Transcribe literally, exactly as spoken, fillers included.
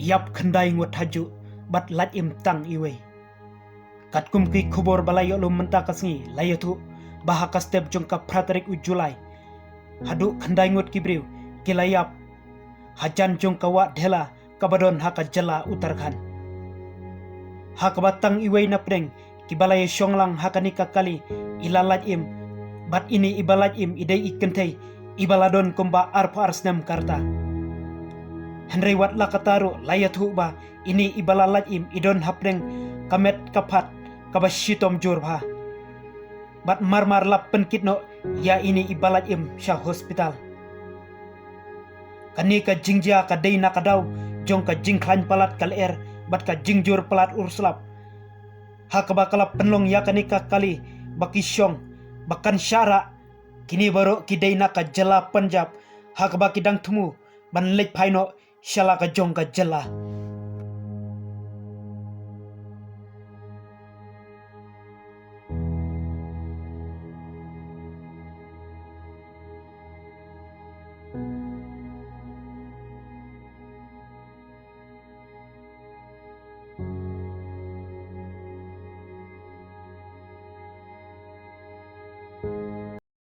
Ïap khyndai ngut ha juh bad lait im tang iwei. Katkum ki khubor ba la ïoh lum mynta ka sngi, la ïathuh ba ha ka step jong ka phra tarik u July, haduh khyndai ngut ki briew ki la ïap hajan jong ka wah Dhela kaba don ha ka jylla Uttarakhand. Ha kaba tang iwei na pdeng kiba la ïashong lang ha kane ka kali i la lait im, bad ine iba lait im i dei i kynthei iba la don kumba arphew ar snem ka rta. Hynrei wat la kata ruh la ïathuh ba ine iba la lait im i don hapdeng ka met ka phad kaba shitom jur bha. Bad marmar la pynkit noh ïa ine iba lait im sha hospital. Kane ka jingjia ka dei na ka daw jong ka jingkhlaiñ palat ka lyer bad ka jingjur palat u slap. Ha kaba ka la pynlong ïa kane ka kali ba ki shong ba kan shah rah, kine baroh ki dei na ka jylla Punjab, ha kaba ki dang thmu ban leit phai noh sha la ka jong ka jylla.